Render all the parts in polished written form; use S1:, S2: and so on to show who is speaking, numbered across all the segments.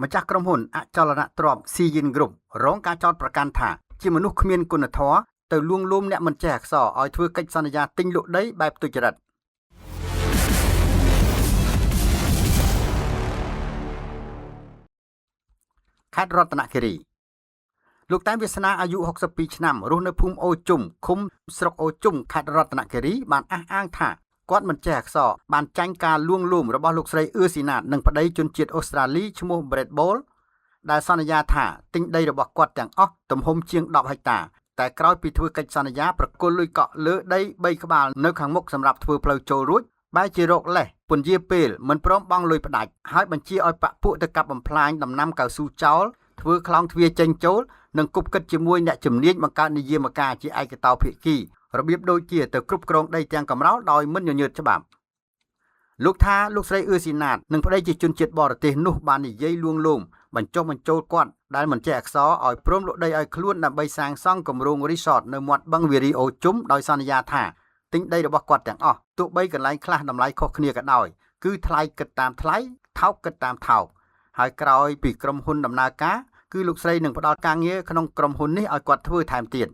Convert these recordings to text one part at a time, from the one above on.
S1: ម្ចាស់ក្រុមហ៊ុនអចលនទ្រព្យ Seayin Group រងការចោទប្រកាន់ថាជាមនុស្សគ្មានគុណធម៌ទៅលួងលោមអ្នកមិនចេះអក្សរឲ្យធ្វើកិច្ចសន្យាទិញលក់ដីបែបទុច្ចរិតខេត្តរតនគិរីលោកតែមវាសនាអាយុ62ឆ្នាំរស់នៅភូមិអូជុំឃុំស្រុកអូជុំខេត្តរតនគិរីបានអះអាងថាគាត់មិនចេះអក្សរបានចាញ់ការលួងលោមរបស់លោកស្រីអឿស៊ីណាតនិងប្តីជនជាតិអូស្ត្រាលីឈ្មោះ Brett Ball ដែលសន្យាថាទិញដីរបស់គាត់ទាំងអស់ទំហំជាង10ហិកតាតែក្រោយពីធ្វើកិច្ចសន្យាប្រគល់លុយកក់លើដី3ក្បាលនៅខាងមុខសម្រាប់ធ្វើផ្លូវចូលរួចបែរជារកលេសពន្យាពេលមិនព្រមបង់លុយផ្ដាច់ហើយបញ្ជាឲ្យបាក់ពួកទៅកាប់បំផ្លាញដំណាំកៅស៊ូចោលធ្វើខ្លោងទ្វារចេញចូលនិងគប់គិតជាមួយអ្នកជំនាញបង្កើតនិយមការជាឯកតោភាគីរបៀបដូចជាទៅគ្រប់គ្រងដីទាំងកំរោលដោយមិនញញើតច្បាប់លោកថាលោកស្រីអឿស៊ីណាតនិងប្តីជាជនជាតិបរទេសនោះបាននិយាយលួងលោមបញ្ចុះបញ្ចូលគាត់ដែលមិនចេះអក្សរឲ្យព្រមលក់ដីឲ្យខ្លួនដើម្បីសាងសង់គម្រោងរីសតនៅមាត់បឹងវីរីអូជុំដោយសន្យាថាទិញដីរបស់គាត់ទាំងអស់ទោះបីកន្លែងខ្លះតម្លៃខុសគ្នាក៏ដោយគឺថ្លៃគិតតាមថ្លៃថោកគិតតាមថោកហើយក្រោយពីក្រុមហ៊ុនដំណើរការគឺលោកស្រីនឹងផ្ដល់ការងារក្នុងក្រុមហ៊ុននេះឲ្យគាត់ធ្វើថែមទៀត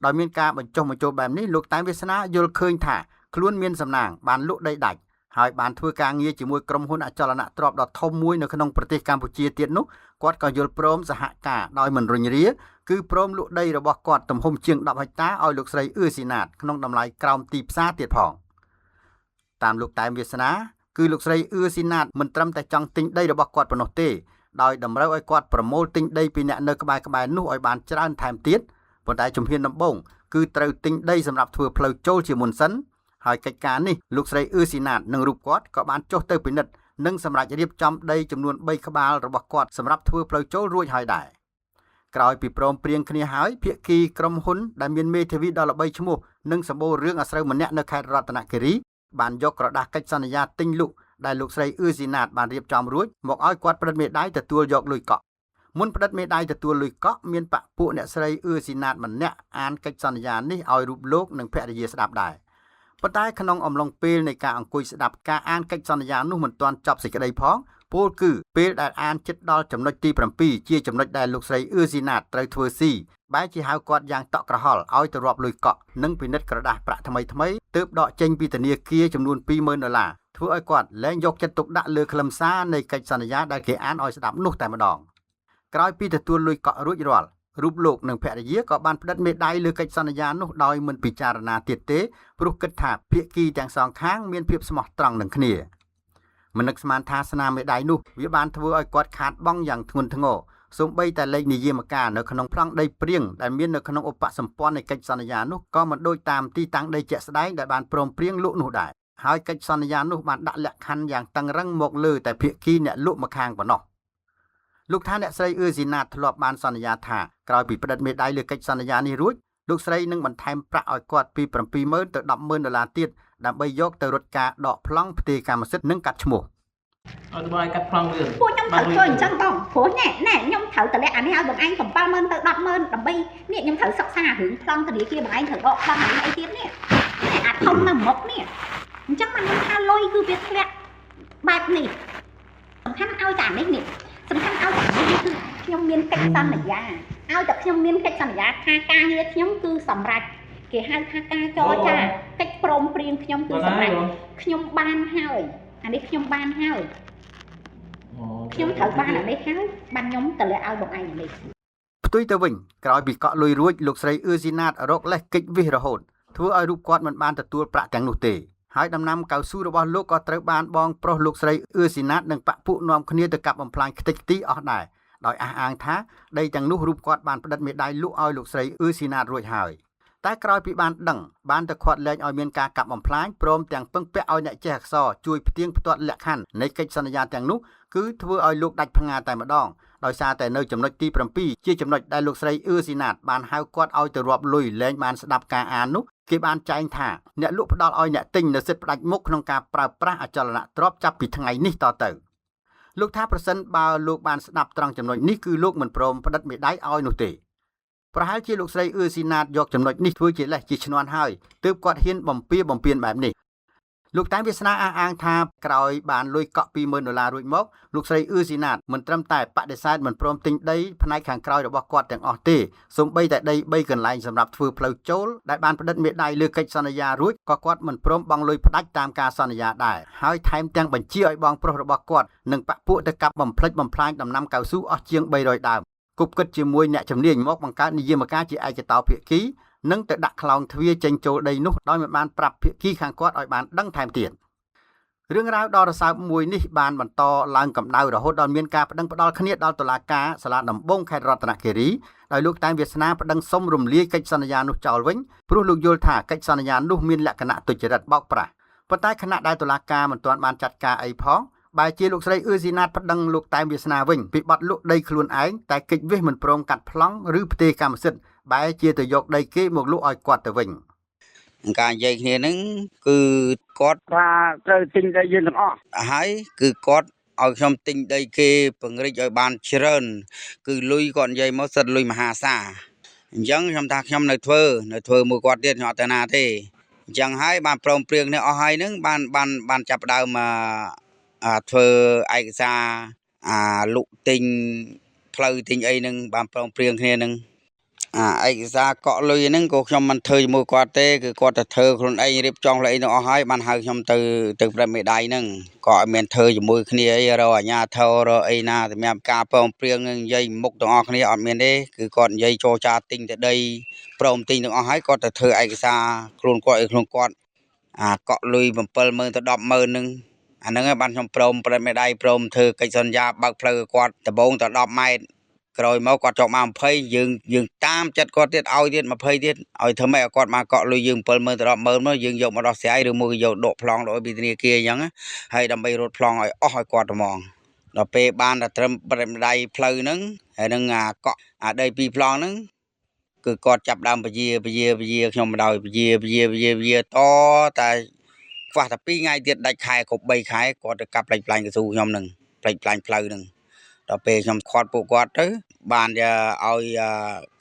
S1: ដោយមានការបញ្ចុះបញ្ចូលបែបនេះលោកតែមវាសនាយល់ឃើញថាខ្លួនមានសំណាងបានលក់ដីដាច់ហើយបានធ្វើការងារជាមួយក្រុមហ៊ុនអចលនទ្រព្យដ៏ធំមួយនៅក្នុងប្រទេសកម្ពុជាទៀតនោះគាត់ក៏យល់ព្រមសហការដោយមិនរុញរាគឺព្រមលក់ដីរបស់គាត់ទំហំជាង10ហិកតាឲ្យលោកស្រីអឿស៊ីណាតក្នុងតម្លៃក្រោមទីផ្សារទៀតផងតាមលោកតែមវាសនាគឺលោកស្រីអឿស៊ីណាតមិនត្រឹមតែចង់ទិញដីរបស់គាត់ប៉ុណ្ណោះទេដោយតម្រូវឲ្យគាត់ប្រមូលទិញដីពីអ្នកនៅក្បែរៗនោះឲ្យបានច្រើនថែមទៀតប៉ុន្តែជំហានដំបូងគឺត្រូវទិញដីសម្រាប់ធ្វើផ្លូវចូលជាមុនសិនហើយកិច្ចការនេះលោកស្រីអឿស៊ីណាតនិងរូបគាត់ក៏បានចុះទៅពិនិត្យនិងសម្រាប់រៀបចំដីចំនួន3ក្បាលរបស់គាត់សម្រាប់ធ្វើផ្លូវចូលរួចហើយដែរក្រោយពីព្រមព្រៀងគ្នាហើយភាគីក្រុមហ៊ុនដែលមានមេធាវីដ៏ល្បីឈ្មោះនិងសម្បូររឿងអាស្រូវម្នាក់នៅខេត្តរតនគិរីបានយកក្រដាសកិច្ចសន្យាទិញលក់ដែលលោកស្រីអឿស៊ីណាតបានរៀបចំរួចមកឲ្យគាត់ផ្តិតមេដៃទទួលយកលុយកក់មុនផ្តិតមេដៃទទួលលុយកក់មានបពពួកអ្នកស្រីអឿស៊ីណាតម្នាក់អានកិច្ចសន្យានេះឲ្យរូបលោកនិងភរិយាស្ដាប់ដែរប៉ុន្តែក្នុងអំឡុងពេលនៃការអង្គុយស្ដាប់ការអានកិច្ចសន្យានោះមិនទាន់ចប់សេចក្តីផងពោលគឺពេលដែលអានជិតដល់ចំណុចទី7ជាចំណុចដែលលោកស្រីអឿស៊ីណាតត្រូវធ្វើស៊ីបែរជាហៅគាត់យ៉ាងតក់ក្រហល់ឲ្យទៅរាប់លុយកក់និងពិនិត្យក្រដាសប្រាក់ថ្មីថ្មីទើបដកចេញពីធនាគារចំនួន20000ដុល្លារធ្វើឲ្យគាត់លែងយកចិត្តទុកដាក់លើខ្លឹមសារនៃកិច្ចសន្យាដែលគេអានឲ្យស្ដាប់នោះតែម្ដងក្រោយពីទទួលលុយកក់រួចរាល់រូបលោកនិងភរិយាក៏បានផ្តិតមេដៃលើកិច្ចសន្យានោះដោយមិនពិចារណាទៀតទេព្រោះគិតថាភាគីទាំងសងខាងមានភាពស្មោះត្រង់នឹងគ្នាមិននឹកស្មានថាស្នាមមេដៃនោះវាបានធ្វើឲ្យគាត់ខាតបង់យ៉ាងធ្ងន់ធ្ងរសូម្បីតែលេខនិយមការនៅក្នុងប្លង់ដីព្រៀងដែលមាននៅក្នុងឧបសម្ព័ន្ធនៃកិច្ចសន្យានោះក៏មិនដូចតាមទីតាំងដីជាក់ស្ដែងដែលបានព្រមព្រៀងលក់នោះដែរហើយកិច្ចសន្យានោះបានដាក់លក្ខខណ្ឌយ៉ាងតឹងរឹងមកលើតែភាគីអ្នកលក់ម្ខាងប៉ុណ្ណោះលោកថាអ្នកស្រីអឿស៊ីណាតធ្លាប់បានសន្យាថាក្រោយពីផ្តិតមេដៃលើកិច្ចសន្យានេះរួចលោកស្រីនឹងបន្ថែមប្រាក់ឲ្យគាត់ពី70000ទៅ100,000ដុល្លារទៀតដើម្បីយកទៅរត់ការដកប្លង់ផ្ទេរកម្មសិទ្ធិនិងកាត់ឈ្មោះ
S2: ឲ្យទៅឲ្យកាត់ប្លង់លឿន
S3: ពួកខ្ញុំត្រូវធ្វើអញ្ចឹងបងព្រោះណែណែខ្ញុំត្រូវតម្លាក់អានេះឲ្យបងឯង70000ទៅ100,000ដើម្បីនេះខ្ញុំត្រូវសិក្សារឿងប្លង់ធនាគារបងឯងត្រូវដកប្លង់អានេះអីទៀតនេះអាធំនៅមុខនេះអញ្ចឹងបានខ្ញុំថាលុយគឺវាធ្លាក់បែបនេះសំខាន់ឲ្យតែអានេះនេះសំខាន់ឲ្យតែនេះគឺខ្ញុំមានកិច្ចសន្យាឲ្យតែខ្ញុំមានកិច្ចសន្យាថាការងារខ្ញុំគឺសម្រាប់គេហៅថាការចរចាកិច្ចព្រមព្រៀងខ្ញុំគឺសម្រាប់ខ្ញុំបានហើយអានេះខ្ញុំបានហើយខ្ញុំត្រូវបានអានេះហើយបានខ្ញុំតម្លាក់ឲ្យបងឯងអានេះ
S1: ផ្ទុយទៅវិញក្រោយពីកក់លុយរួចលោកស្រីអឿស៊ីណាតរកលេសគេចវិសរហូតធ្វើឲ្យរូបគាត់មិនបានទទួលប្រាក់ទាំងនោះទេហើយដំណាំកៅស៊ូរបស់លោកក៏ត្រូវបានបងប្រុសលោកស្រីអឿស៊ីណាតនិងបពពួកនាំគ្នាទៅកាប់បំផ្លាញខ្ទេចខ្ទីអស់ដែរដោយអះអាងថាដីទាំងនោះរូបគាត់បានផ្តិតមេដៃលក់ឲ្យលោកស្រីអឿស៊ីណាតរួចហើយតែក្រោយពីបានដឹងបានទៅខាត់លែងឲ្យមានការកាប់បំផ្លាញព្រមទាំងពឹងពាក់ឲ្យអ្នកចេះអក្សរជួយផ្ទៀងផ្ទាត់លក្ខខណ្ឌនៃកិច្ចសន្យាទាំងនោះគឺធ្វើឲ្យលោកដាច់ផ្ងាតែម្ដងដោយសារតែនៅចំណុចទី7ជាចំណុចដែលលោកស្រីអឿស៊ីណាតបានហៅគាត់ឲ្យទៅរាប់លុយលែងបានស្ដាប់ការអាននោះគេបានចែងថាអ្នកលក់ផ្ដល់ឲ្យអ្នកទិញនៅសិទ្ធិផ្ដាច់មុខក្នុងការប្រើប្រាស់អចលនទ្រព្យចាប់ពីថ្ងៃនេះតទៅលោកថាប្រសិនបើលោកបានស្ដាប់ត្រង់ចំណុចនេះគឺលោកមិនព្រមផ្តិតមេដៃឲ្យនោះទេប្រហែលជាលោកស្រីអឿស៊ីណាតយកចំណុចនេះធ្វើជាលេសជាឈ្នន់ហើយទើបគាត់ហ៊ានបំពៀបំពៀនបែបនេះ លោកតែមវាសនាអះអាងថាក្រោយបានលុយកក់20000ដុល្លាររួចមកលោកស្រីអ៊ឺស៊ីណាតមិនត្រឹមតែបដិសេធមិនព្រមទិញដីផ្នែកខាងក្រោយរបស់គាត់ទាំងអស់ទេសូម្បីតែដី3កន្លែងសម្រាប់ធ្វើផ្លូវចូលដែលបានផ្តិតមេដៃលើកិច្ចសន្យារួចក៏គាត់មិនព្រមបង់លុយផ្ដាច់តាមការសន្យាដែរហើយថែមទាំងបញ្ជាឲ្យបងប្រុសរបស់គាត់និងបពពួកទៅកាប់បំផ្លិចបំផ្លាញដំណាំកៅស៊ូអស់ជាង300ដើមគប់គិតជាមួយអ្នកជំនាញមកបង្កើតនិយមការជាឯកតោភាគីនិងទៅដាក់ខ្លោងទ្វារចេញចូលដីនោះដោយមិនបានប្រាប់ភាគីខាងគាត់ឲ្យបានដឹងថែមទៀតរឿងរ៉ាវដ៏រសើបមួយនេះបានបន្តឡើងកម្ដៅរហូតដល់មានការប្តឹងផ្តល់គ្នាដល់តុលាការសាលាដំបងខេត្តរតនគិរីដោយលោកតែមវាសនាប្តឹងសុំរំលាយកិច្ចសន្យានោះចោលវិញព្រោះលោកយល់ថាកិច្ចសន្យានោះមានលក្ខណៈទុច្ចរិតបោកប្រាស់ប៉ុន្តែខណៈដែលតុលាការមិនទាន់បានចាត់ការអីផងបែរជាលោកស្រីអ៊ឺស៊ីណាតប្តឹងលោកតែមវាសនាវិញពីបទលក់ដីខ្លួនឯងតែកិច្ចវិសមិនព្រមកាត់ប្លង់ឬផ្ទេរកម្មសិទ្ធិបែរជាទៅយកដីគេមកលក់ឲ្យគាត់ទៅវិញ
S4: ការនិយាយគ្នាហ្នឹងគឺគាត់
S5: ថាត្រូវទិញដីយើងទាំងអស់
S4: ហើយគឺគាត់ឲ្យខ្ញុំទិញដីគេពង្រីកឲ្យបានច្រើនគឺលុយគាត់និយាយមកសិតលុយមហាសាលអញ្ចឹងខ្ញុំថាខ្ញុំនៅធ្វើនៅធ្វើមួយគាត់ទៀតខ្ញុំអត់ទៅណាទេអញ្ចឹងហើយបានព្រមព្រៀងគ្នាអស់ហើយហ្នឹងបានបានបានចាប់ផ្ដើមអាធ្វើឯកសារអាលុទិញផ្លូវទិញអីហ្នឹងបានព្រមព្រៀងគ្នាហ្នឹងអាឯកសារកក់លុយហ្នឹងក៏ខ្ញុំមិនធ្វើជាមួយគាត់ទេគឺគាត់ទៅធ្វើខ្លួនឯងរៀបចំខ្លួនឯងទាំងអស់ហើយបានហៅខ្ញុំទៅទៅប្រមេដៃហ្នឹងក៏អត់មានធ្វើជាមួយគ្នាអីរកអាញាធររកអីណាសម្រាប់ការព្រមព្រៀងនឹងនិយាយមុខទាំងអស់គ្នាអត់មានទេគឺគាត់និយាយចរចាទិញទៅដីព្រមទិញទាំងអស់ហើយគាត់ទៅធ្វើឯកសារខ្លួនគាត់អីខ្លួនគាត់អាកក់លុយ70000ទៅ100000ហ្នឹងអាហ្នឹងឯងបានខ្ញុំព្រមប្រមេដៃព្រមធ្វើកិច្ចសន្យាបើកផ្លូវឲ្យគាត់ដំបូងទៅ10ម៉ែត្រក្រោយមកគាត់ចង់មក20យើងយើងតាមចិត្តគាត់ទៀតឲ្យទៀត20ទៀតឲ្យធ្វើម៉េចឲ្យគាត់មកកក់លុយយើង70000ទៅ100000មកយើងយកមកដោះស្រាយឬមួយយកដកប្លង់ដល់ពីធនាគារអញ្ចឹងហើយដើម្បីរត់ប្លង់ឲ្យអស់ឲ្យគាត់ត្មងដល់ពេលបានតែត្រឹមប្រដៃផ្លូវហ្នឹងហើយនឹងអាកក់អាដីពីរប្លង់ហ្នឹងគឺគាត់ចាប់ដើមពជាពជាពជាខ្ញុំមិនដោយពជាពជាពជាពជាតតែខ្វះតែ2ថ្ងៃទៀតដាច់ខែគ្រប់3ខែគាត់ទៅកាប់ផ្លេចផ្លាញ់កស៊ូខ្ញុំហ្នឹងផ្លេចផ្លាញ់ផ្លូវហ្នឹងដល់ពេលខ្ញុំខាត់ពួកគាត់ទៅបានឲ្យ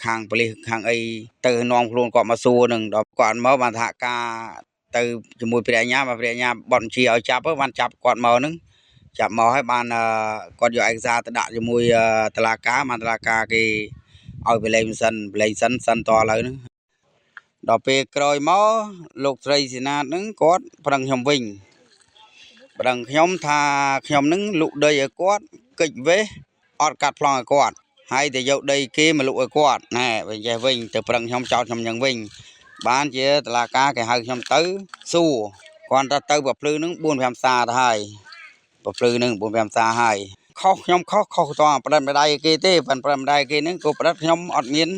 S4: ខាងប៉ូលីសខាងអីទៅនាំខ្លួនគាត់មកសួរនឹងដល់គាត់មកបានថាការទៅជាមួយព្រះអញ្ញាបាទព្រះអញ្ញាបត់បញ្ជាឲ្យចាប់បានចាប់គាត់មកហ្នឹងចាប់មកហើយបានគាត់យកឯកសារទៅដាក់ជាមួយតឡាការបានតឡាការគេឲ្យបលែងសិនបលែងសិនសិនតឥឡូវហ្នឹងដល់ពេលក្រោយមកលោកស្រីសេនាតហ្នឹងគាត់ប្រឹងខ្ញុំវិញប្រឹងខ្ញុំថាខ្ញុំហ្នឹងលក់ដីឲ្យគាត់កិច្ចវេះអត់កាត់ប្លង់ឲ្យគាត់ហើយតែយកដីគេមកលក់ឲ្យគាត់ណែវិញចេះវិញទៅប្រឹងខ្ញុំចោតខ្ញុំយ៉ាងវិញបានជាតឡាការគេហៅខ្ញុំទៅសួរគាត់ថាទៅប្រភ្លឺនឹង4 5សាទៅហើយប្រភ្លឺនឹង4 5សាហើយខុសខ្ញុំខុសខុសតប្រឌិតម្ដាយគេទេប៉ុន្តែប្រឌិតម្ដាយគេហ្នឹងក៏ប្រឌិតខ្ញុំអត់មាន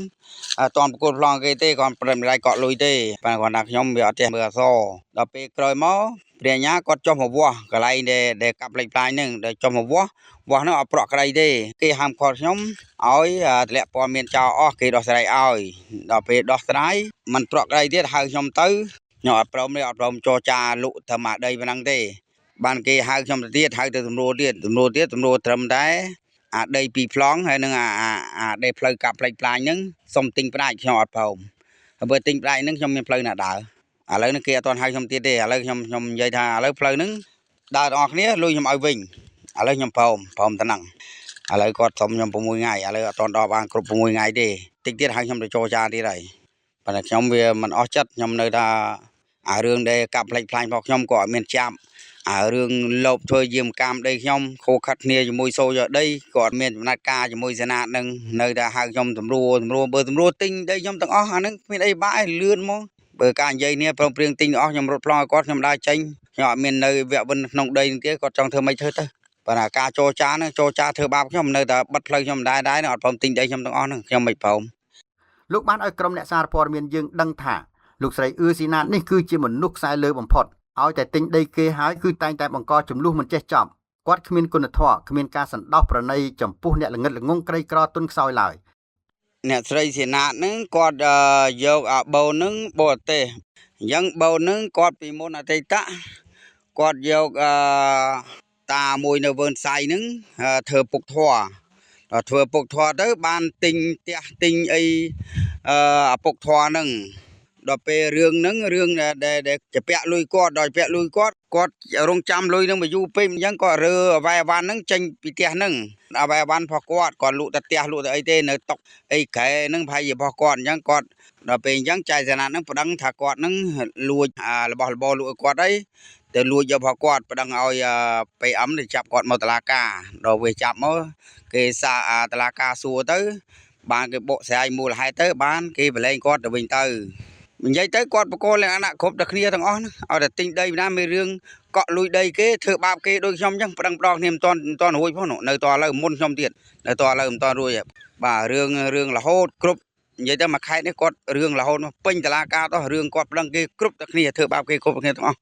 S4: តនប្រគល់ប្លង់គេទេគាត់ប្រឌិតម្ដាយកក់លុយទេប៉ុន្តែគាត់ថាខ្ញុំវាអត់ចេះមើលអក្សរដល់ពេលក្រោយមកព្រះញ្ញាគាត់ចុះមកវាស់កន្លែងដែលកាប់លេចផ្លាយហ្នឹងដែលចុះមកវាស់វាស់ហ្នឹងអត់ប្រក់ក្តីទេគេហាមឃាត់ខ្ញុំឲ្យតម្លាក់ព័ត៌មានចោលអស់គេដោះស្រាយឲ្យដល់ពេលដោះស្រាយมันប្រក់ក្តីទៀតហៅខ្ញុំទៅខ្ញុំអត់ព្រមទេអត់ព្រមចរចាលក់ត្រឹមអាដីប៉ុណ្ណឹងទេបានគេហៅខ្ញុំទៅទៀតហៅទៅសម្រួលទៀតសម្រួលទៀតសម្រួលត្រឹមតែអាដីពីរប្លង់ហើយនឹងអាអាដីផ្លូវកាប់ផ្លេចផ្លាញហ្នឹងសុំទិញផ្ដាច់ខ្ញុំអត់ព្រមហើយបើទិញផ្ដាច់ហ្នឹងខ្ញុំមានផ្លូវណាដើរឥឡូវនេះគេអត់ទាន់ហៅខ្ញុំទៀតទេឥឡូវខ្ញុំខ្ញុំនិយាយថាឥឡូវផ្លូវហ្នឹងដើរទាំងអស់គ្នាលុយខ្ញុំឲ្យវិញឥឡូវខ្ញុំព្រមព្រមតែហ្នឹងឥឡូវគាត់សុំខ្ញុំ6ថ្ងៃឥឡូវអត់ទាន់ដល់បានគ្រប់6ថ្ងៃទេតិចទៀតហៅខ្ញុំទៅចរចាទៀតហើយប៉ុន្តែខ្ញុំវាមិនអស់ចិត្តខ្ញុំនៅថាអារឿងដែលកាប់ផ្លេចផ្លាញរបស់ខ្ញុំក៏អត់មានចាប់អារឿងលោបធ្វើយាមកាមដីខ្ញុំខូខិតគ្នាជាមួយសូយកដីក៏អត់មានចំណាត់ការជាមួយសេនាតនឹងនៅតែហៅខ្ញុំសម្រួលសម្រួលបើសម្រួលទិញដីខ្ញុំទាំងអស់អាហ្នឹងគ្មានអីបាក់ឯងលឿនហ្មងបើការនិយាយនេះព្រមព្រៀងទិញទាំងអស់ខ្ញុំរត់ប្លង់ឲ្យគាត់ខ្ញុំដើរចេញខ្ញុំអត់មាននៅវគ្គវិនក្នុងដីនេះទេគាត់ចង់ធ្វើម៉េចធ្វើទៅប៉ុន្តែការចរចាហ្នឹងចរចាធ្វើបាបខ្ញុំនៅតែបិទផ្លូវខ្ញុំដែរដែរអត់ព្រមទិញដីខ្ញុំទាំងអស់ហ្នឹងខ្ញុំមិនព្រម
S1: លោកបានឲ្យក្រុមអ្នកសារព័ត៌មានយើងដឹងថាលោកស្រីអ៊ឺស៊ីណាតនេះគឺជាមនុស្សខ្សែលើបំផុតឲ្យតែទិញដីគេហើយគឺតែងតែបង្កចំនួនមិនចេះចប់គាត់គ្មានគុណធម៌គ្មានការសន្តោសប្រណីចំពោះអ្នកល្ងិតល្ងងក្រីក្រទុនខ្សោយឡើយ
S4: អ្នកស្រីសេនាតហ្នឹងគាត់យកអាបូនហ្នឹងបរទេសអញ្ចឹងបូនហ្នឹងគាត់ពីមុនអតីតគាត់យកអឺតាមួយនៅវើនសៃហ្នឹងធ្វើពុកធွာដល់ធ្វើពុកធွာទៅបានទិញផ្ទះទិញអីអឺអាពុកធွာហ្នឹងដល់ពេលរឿងហ្នឹងរឿងដែលជពាក់លុយគាត់ដល់ជពាក់លុយគាត់ គាត់រងចាំលុយនឹងមកយូរពេកអញ្ចឹងគាត់រើអវ៉ៃអវ៉ាន់ហ្នឹងចេញពីផ្ទះហ្នឹងអវ៉ៃអវ៉ាន់របស់គាត់គាត់លក់តែផ្ទះលក់តែអីទេនៅតុកអីក្រែហ្នឹងប្រហែលជារបស់គាត់អញ្ចឹងគាត់ដល់ពេលអញ្ចឹងចៃសណាហ្នឹងប្តឹងថាគាត់ហ្នឹងលួចអារបស់របរលក់ឲ្យគាត់អីទៅលួចយករបស់គាត់ប្តឹងឲ្យ PM ទៅចាប់គាត់មកតុលាការដល់វាចាប់មកគេសាអាតុលាការសួរទៅ បានគេបកស្រាយមូលហេតុទៅបានគេប្រឡែងគាត់ទៅវិញទៅនិយាយទៅគាត់បកលក្ខណៈគ្រប់តែគ្នាទាំងអស់ហ្នឹងឲ្យតែទិញដីណាមានរឿងកក់លួចដីគេធ្វើបាបគេដូចខ្ញុំអញ្ចឹងប្តឹងផ្ដោគ្នាមិនទាន់មិនទាន់រួចផងនោះនៅតឥឡូវមុនខ្ញុំទៀតនៅតឥឡូវមិនទាន់រួចទេបាទរឿងរឿងរហូតគ្រប់និយាយទៅមួយខែនេះគាត់រឿងរហូតមកពេញតឡាការតោះរឿងគាត់ប្តឹងគេគ្រប់តែគ្នាធ្វើបាបគេគ្រប់គ្នាទាំងអស់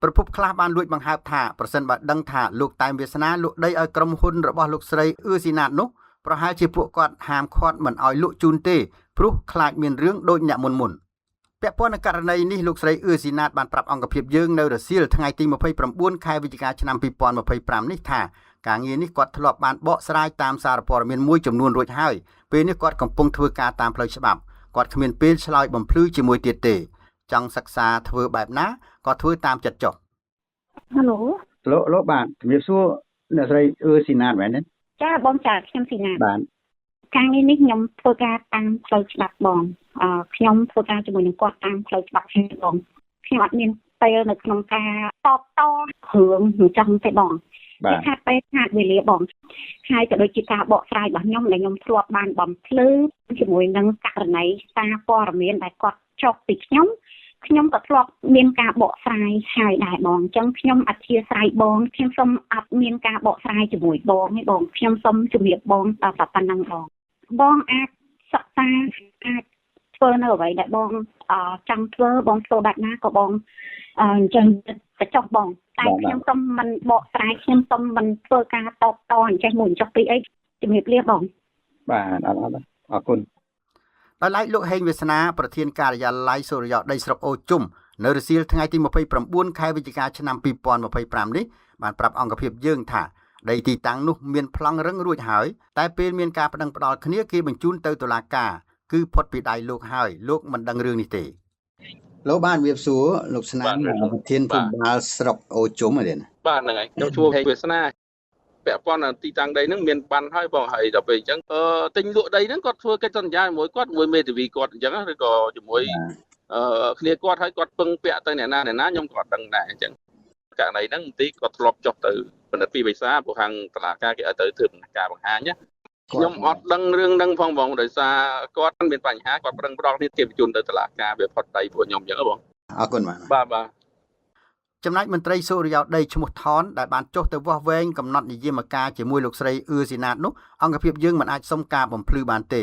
S1: ប្រភពខ្លះបានលួចបង្ហើបថាប្រសិនបើដឹងថាលោកតែមវាសនាលក់ដីឲ្យក្រុមហ៊ុនរបស់លោកស្រីអឿស៊ីណាតនោះប្រហែលជាពួកគាត់ហាមឃាត់មិនឲ្យលក់ជូនទេព្រោះខ្លាចមានរឿងដូចអ្នកមុនមុនពាក់ព័ន្ធនឹងករណីនេះលោកស្រីអឿស៊ីណាតបានប្រាប់អង្គភាពយើងនៅរសៀលថ្ងៃទី29ខែវិច្ឆិកាឆ្នាំ2025នេះថាការងារនេះគាត់ធ្លាប់បានបកស្រាយតាមសារព័ត៌មានមួយចំនួនរួចហើយពេលនេះគាត់កំពុងធ្វើការតាមផ្លូវច្បាប់គាត់គ្មានពេលឆ្លើយបំភ្លឺជាមួយទៀតទេចង់សិក្សាធ្វើបែបណាក៏ធ្វើតាមចិត្តចុះ
S3: ហៅឡូ
S1: លោកលោកបាទជំរាបសួរអ្នកស្រីអឺស៊ីណាតមែនទេ
S3: ចាបងចាខ្ញុំស៊ីណា
S1: បាទ
S3: ការងារនេះខ្ញុំធ្វើការតាមផ្លូវច្បាប់បងអឺខ្ញុំធ្វើការជាមួយនឹងគាត់តាមផ្លូវច្បាប់ខ្ញុំបងខ្ញុំអត់មានពេលនៅក្នុងការតបតរឿងអញ្ចឹងទេបង
S1: បាទ
S3: ខាតពេលខាតវេលាបងហើយក៏ដូចជាការបកស្រាយរបស់ខ្ញុំដែលខ្ញុំធ្លាប់បានបំភ្លឺជាមួយនឹងករណីសារព័ត៌មានដែលគាត់ចុះពីខ្ញុំខ្ញុំក៏ធ្លាប់មានការបកស្រាយហើយដែរបងអញ្ចឹងខ្ញុំអធិស្ឋានបងខ្ញុំសូមអត់មានការបកស្រាយជាមួយបងទេបងខ្ញុំសូមជំរាបបងតែប៉ុណ្្នឹងបងបងអាចសិក្សាអាចធ្វើនៅអ្វីដែលបងចង់ធ្វើបងធ្វើបែបណាក៏បងអញ្ចឹងទៅចុះបងតែខ្ញុំសូមមិនបកស្រាយខ្ញុំសូមមិនធ្វើការតបតអញ្ចេះមួយអញ្ចោះពីអីជំរាបលាបង
S1: បាទអត់អត់អរគុណដោយឡែកលោកហេងវាសនាប្រធានការិយាល័យសុរិយោដីស្រុកអូជុំនៅរសៀលថ្ងៃទី29ខែវិច្ឆិកាឆ្នាំ2025នេះបានប្រាប់អង្គភាពយើងថាដីទីតាំងនោះមានប្លង់រឹងរួចហើយតែពេលមានការប្តឹងផ្តល់គ្នាគេបញ្ជូនទៅតុលាការគឺផុតពីដៃលោកហើយលោកមិនដឹងរឿងនេះទេលោកបានវាបសួរលោកស្នាមប្រធានភូមិបាលស្រុកអូជុំទេណា
S6: បាទហ្នឹងហើយខ្ញុំជួបហេងវាសនាពាក់ព័ន្ធនឹងទីតាំងដីហ្នឹងមានបានហើយបងហើយដល់ពេលអញ្ចឹងទិញលក់ដីហ្នឹងគាត់ធ្វើកិច្ចសន្យាជាមួយគាត់មួយមេធាវីគាត់អញ្ចឹងឬក៏ជាមួយគ្នាគាត់ហើយគាត់ពឹងពាក់ទៅអ្នកណាអ្នកណាខ្ញុំក៏អត់ដឹងដែរអញ្ចឹងករណីហ្នឹងមន្ទីរគាត់ធ្លាប់ចុះទៅពិនិត្យពីបិសាព្រោះខាងតុលាការគេឲ្យទៅធ្វើការបង្ហាញណាខ្ញុំអត់ដឹងរឿងហ្នឹងផងបងដោយសារគាត់មានបញ្ហាគាត់ប្រឹងប្រងគ្នាគេបញ្ជូនទៅតុលាការវាផុតដីពួកខ្ញុំអញ្ចឹងបង
S1: អរគុណបាទ
S6: បាទបាទ
S1: ចំណែកមន្ត្រីសុរិយោដីឈ្មោះថនដែលបានចុះទៅវាស់វែងកំណត់និយមការជាមួយលោកស្រីអឿស៊ីណាតនោះអង្គភាពយើងមិនអាចសុំការបំភ្លឺបានទេ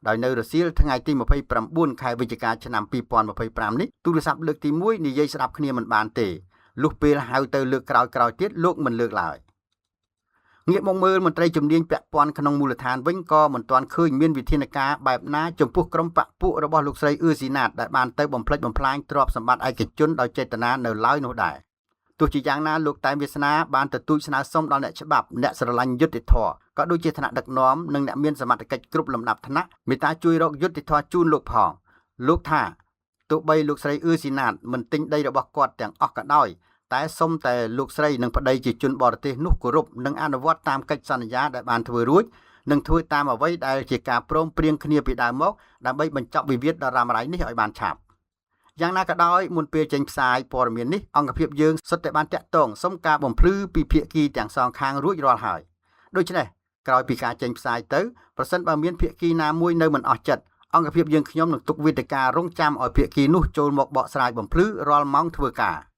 S1: ដោយនៅរសៀលថ្ងៃទី29ខែវិច្ឆិកាឆ្នាំ2025នេះទូរស័ព្ទលើកទី1និយាយស្ដាប់គ្នាមិនបានទេលុះពេលហៅទៅលើកក្រោយៗទៀតលោកមិនលើកឡើយងាកមកមើលមន្ត្រីជំនាញពាក់ព័ន្ធក្នុងមូលដ្ឋានវិញក៏មិនទាន់ឃើញមានវិធានការបែបណាចំពោះក្រុមបក្សពួករបស់លោកស្រីអឿស៊ីណាតដែលបានទៅបំផ្លិចបំផ្លាញទ្រព្យសម្បត្តិឯកជនដោយចេតនានៅឡើយនោះដែរទោះជាយ៉ាងណាលោកតែមវាសនាបានទទូចស្នើសុំដល់អ្នកច្បាប់អ្នកស្រឡាញ់យុត្តិធម៌ក៏ដូចជាថ្នាក់ដឹកនាំនិងអ្នកមានសមត្ថកិច្ចគ្រប់លំដាប់ថ្នាក់មេត្តាជួយរកយុត្តិធម៌ជូនលោកផងលោកថាទោះបីលោកស្រីអឿស៊ីណាតមិនទិញដីរបស់គាត់ទាំងអស់ក៏ដោយតែសុំតែលោកស្រីនិងប្តីជាជនបរទេសនោះគោរពនិងអនុវត្តតាមកិច្ចសន្យាដែលបានធ្វើរួចនិងធ្វើតាមអ្វីដែលជាការព្រមព្រៀងគ្នាពីដើមមកដើម្បីបញ្ចប់វិវាទដ៏រ៉ាំរ៉ៃនេះឲ្យបានឆាប់យ៉ាងណាក៏ដោយមុនពេលចេញផ្សាយព័ត៌មាននេះអង្គភាពយើងសុទ្ធតែបានតាក់ទងសុំការបំភ្លឺពីភាគីទាំងសងខាងរួចរាល់ហើយដូច្នេះក្រោយពីការចេញផ្សាយទៅប្រសិនបើមានភាគីណាមួយនៅមិនអស់ចិត្តអង្គភាពយើងខ្ញុំនឹងទុកវេទិការងចាំឲ្យភាគីនោះចូលមកបកស្រាយបំភ្លឺរាល់ម៉ោងធ្វើការ។